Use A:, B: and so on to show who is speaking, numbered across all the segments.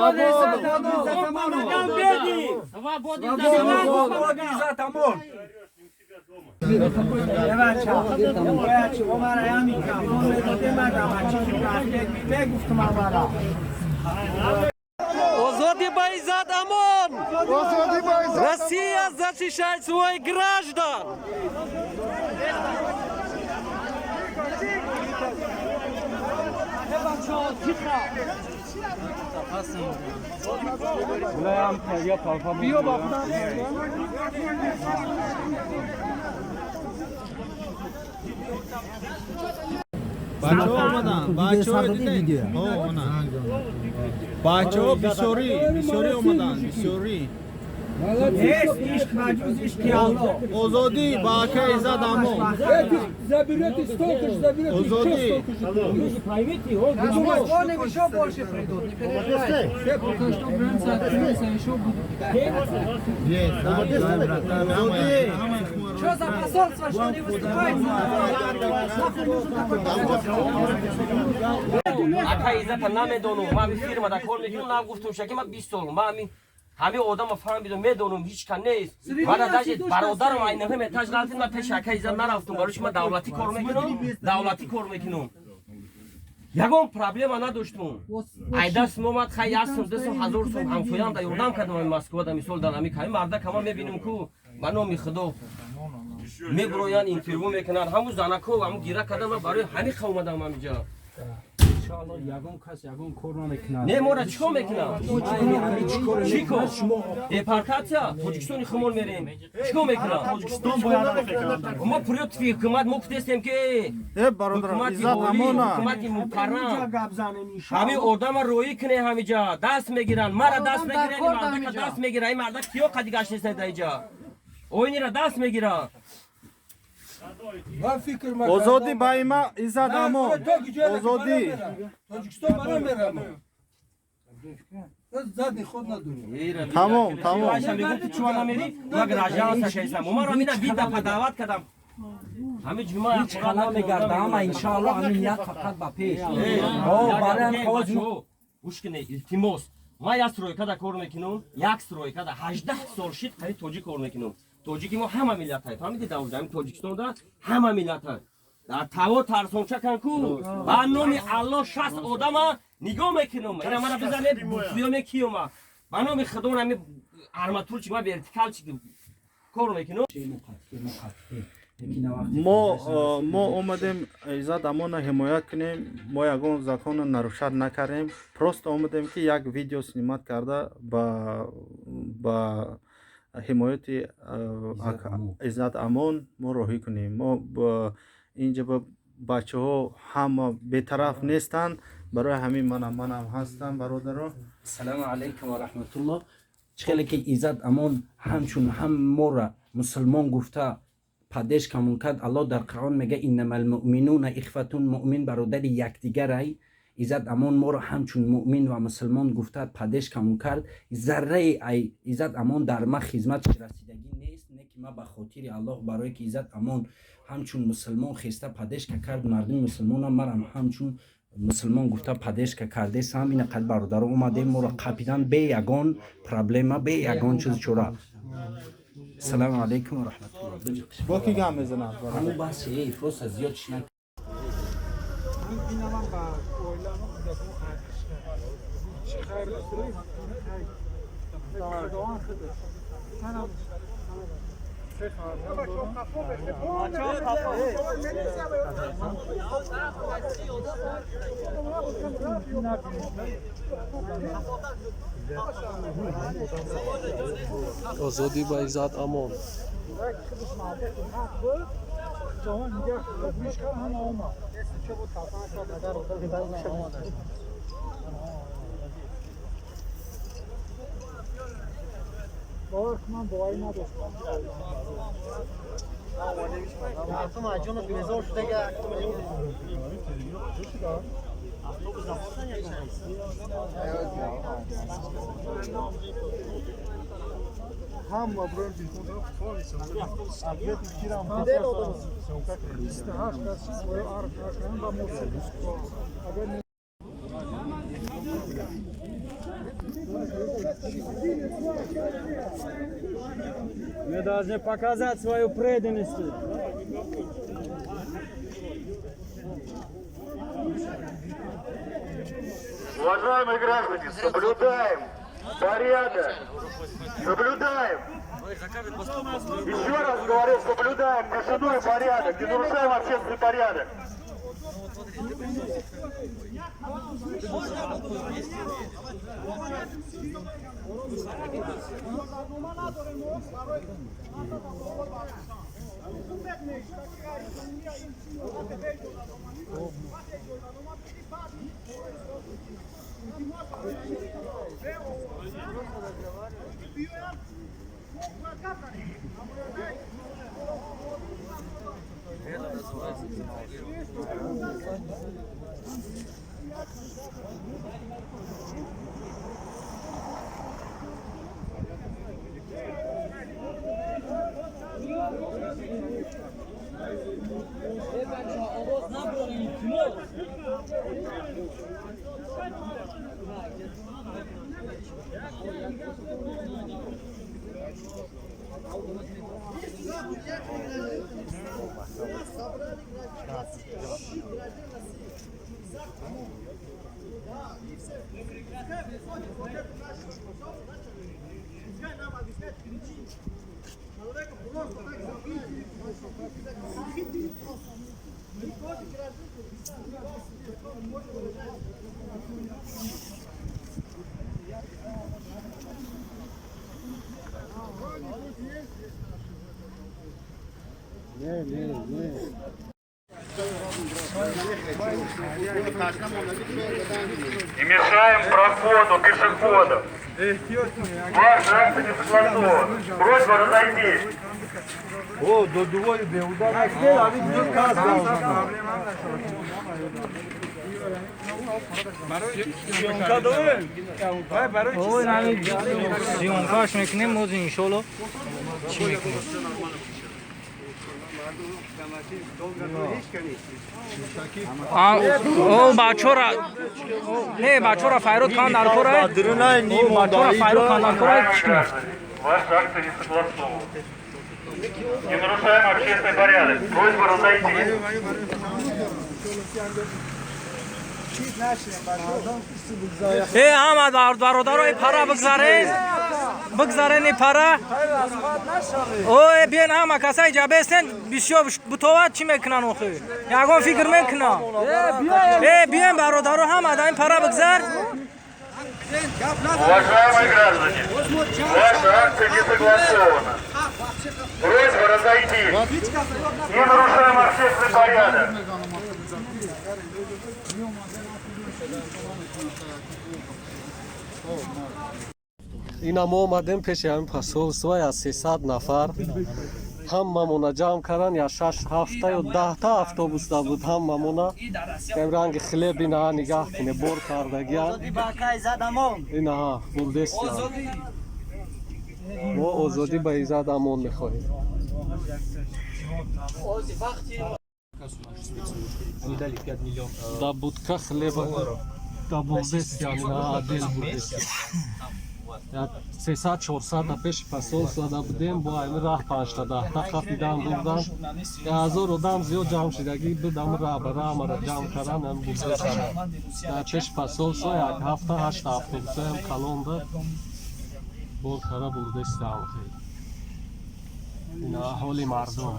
A: Свобода Иззат Амону!
B: Свобода!
A: Свобода Иззат Амон! Бача, омара ямикам, гуфтум амара.
C: Озоди ба Иззат Амон! Россия защищает своих граждан!
D: Бачаҳо омаданд, бачаҳо дидем, бачаҳо бисёрӣ, бисёрӣ омаданд, бисёрӣ.
A: Нест ишқ ба ҷуз ишқи Аллоҳ.
D: Озодӣ ба ака Иззат Амон.
E: Заберете столько же, заберете
D: Озодӣ.
E: Еще столько же.
B: Люди, поймите, он
F: Вон еще больше придут, не переживайте.
E: Пока что граница откроется, еще будут.
D: Озодӣ.
F: Что за посольство, что не выступает? Нахуй нужен такой посольство?
C: Ака Иззата намедонум, ман ҳами фирмада кор мекунам, нам гуфтум шаки ман 20 сол, ман ҳами ҳами одама фаҳмидум, медонум, ҳеч ка нест. Мана даже бародарам ай нӯҳум этаж ғалтид, ман пеши ака Иззат нарафтум, барои чи ман давлатӣ кор мекунам, давлатӣ кор мекунам. Ягон проблема надоштум. Ай даст омад, хай, як сум, 2 сум, 1000 сум ҳамсоям да ёрдам кардам ами Москвада, мисол дар ами ками марда кама мебинем ку ба номи Худо мебуроянд, интервю мекунанд, ҳамун занако ҳамун гира кардам, ман барои ҳамин қа омадам ҳамиҷа.
B: Иншоалло, ягон кас ягон кор намекунад.
C: Не, мора чӣ кор мекунам? Чӣ кор? Депортатсия? Тоҷикистони хумон мерем. Чӣ кор мекунам? Мо против ҳукумат мо гуфтестем ки
D: Э, бародар,
C: ҳукумати
D: Иззат
C: олӣ,
D: Амона.
C: ҳукумати муҳтарам.
A: Гап занем.
C: Ҳамин одама роӣ куне, ҳамиҷа даст мегиранд, мара даст
F: Одам
C: мегиранд,
F: дар
C: ин
F: кор
C: мардака
F: ҳамиҷа.
C: даст мегиранд, ин мардак киё қади гашт нестанд дар иҷа. Оинира даст мегиранд.
E: Ман фикр
D: Озодӣ ба има Иззат Амон. Озодӣ.
E: Тоҷикистон мана мерам. Задний ход надорем.
D: Тамом, тамом.
C: Айша мегӯ ки чуа намери, ма гражданство шайсам. Умаро мина вида падават кардам. Ҳамин ҷума
B: Ҳеч ка намегарда, ама иншоалло, ҳамин ният фақат ба пеш. О, барои ҳам қоғоз
C: Гӯш кине, илтимос. Ман як стройкада кор мекунам, як стройкада 18 сол шид, қариб тоҷик кор мекунам. Тоҷики мо ҳама миллатҳай, фаҳмиди, давлат ҳамин Тоҷикистонда ҳама миллатҳай. Дар таво тарсонча кан ку, ба номи Аллоҳ, 60 одама нигоҳ мекунам. Ина мана бизане, биёме киёма. Ба номи Худо, ҳамин арматурчик, ман вертикалчик кор мекунам.
D: Мо омадем Иззат Амона ҳимоят кунем. Мо ягон законро нарушать накардем, просто омадем ки як видео снимать карда ба ҳимояти Иззат Амон мо роҳӣ кунем. Мо инҷа ба бачаҳо ҳама бетараф нестанд, барои ҳамин манам ҳастам, бародаро.
B: Ассалому алайкум ва раҳматуллоҳ. Чӣ хеле ки Иззат Амон ҳамчун ҳам мора мусулмон гуфта поддержкамон кард, Аллоҳ дар Қуръон мега: «Иннамал муъминуна ихватун», муъмин бародари якдигарай. Иззат Амон моро ҳамчун муъмин ва мусулмон гуфта поддержкамон кард. Зарраи ай Иззат Амон дар ма хизматш расидагӣ нест, не ки ма ба хотири Аллоҳ, барое ки Иззат Амон ҳамчун мусулмон хеста поддержка кард мардуми мусулмонам, марам ҳамчун мусулмон гуфта поддержка кардесам. Ина қад бародаро омадем, моро қапидан бе ягон проблема, бе ягон чиз чора. Ассалому алайкум ва раҳматуллоҳ.
D: Бо ки гап мезанад?
B: Ҳамун бас, эй, просто зиёд чӣ на.
E: Бинамам ба оиламо, кӯдакомо хайр. Чӣ хайр? Худованд худаш. Манам се фарзанд дорам.
G: Озодӣ ба Иззат Амон!
E: Худаш мардак ҳақ буд. Ҷавон нигоҳ гӯш кард, ҳама омад. Агар бовар кун, ман боварӣ надоштам.
F: Мардум аз ҷонат безор шудага.
E: Ҳама броем телефон. Ответи кирам. 28 кас бояд арф накунам ба мо. Агар
G: Мы должны показать свою преданность.
H: Уважаемые граждане, соблюдаем порядок. Соблюдаем. Еще раз говорю, соблюдаем тишину и порядок. Не нарушаем общественный порядок. Не мешаем проходу пешеходов. Ваша акция не согласована. Просьба разойтись.
G: О, до двое беуда.
F: Съёмкаш мекунем, моз иншолло чӣ мекунем. О, бачора, не, бачора файрод кан дар кора. Бачора файрод кан дар кора.
H: Ваша акция не согласована. Не нарушаем общественный порядок. Просьба разойтись.
F: Э, ҳама бародаро, пара бигзарен. Бигзарен и пара. Ой, биен ҳама касай ҷабестен, бисёр бутова чӣ мекунан охи? Ягон фикр мекунан. Э, биен бародаро, ҳама да ин пара бигзар.
H: Уважаемые граждане, ваша акция не согласована. Просьба разойтись. Не нарушаем общественный порядок.
I: Ина мо омадем пеши ҳамин посольство, я 300 нафар ҳамамона ҷамъ кардан, я шаш ҳафта ё даҳта автобуста буд ҳамамона. Ем ранги хлеб инаҳа нигаҳ кине бор кардагиян. Инаҳа бурдестиян. Мо озодӣ ба Иззат Амон мехоҳем. Да будка хлеба да бурдестиян, инаҳа отдел бурдестиян. Сесад чорсад пеши посольство да будем, бо ами раҳ панҷта даҳта хафидан бурдан. Ҳазор одам зиёд ҷамъ шидагӣ буд, ами раҳ ба раҳ мара ҷамъ кардан, ами бурдестиян. Дар пеши посольство як ҳафта ҳашта автобусаям калонда бор кара бурдестиян. Ина ҳоли мардум.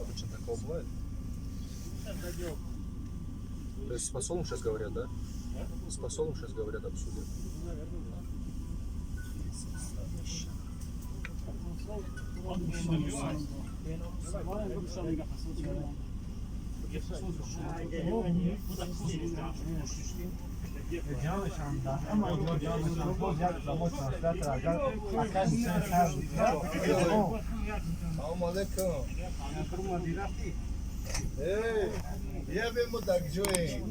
J: Обычно такого бывает. То есть с посолом сейчас говорят, да? С посолом сейчас говорят, обсудят.
K: Салом алейкум. Эй, я бемо так ҷоем.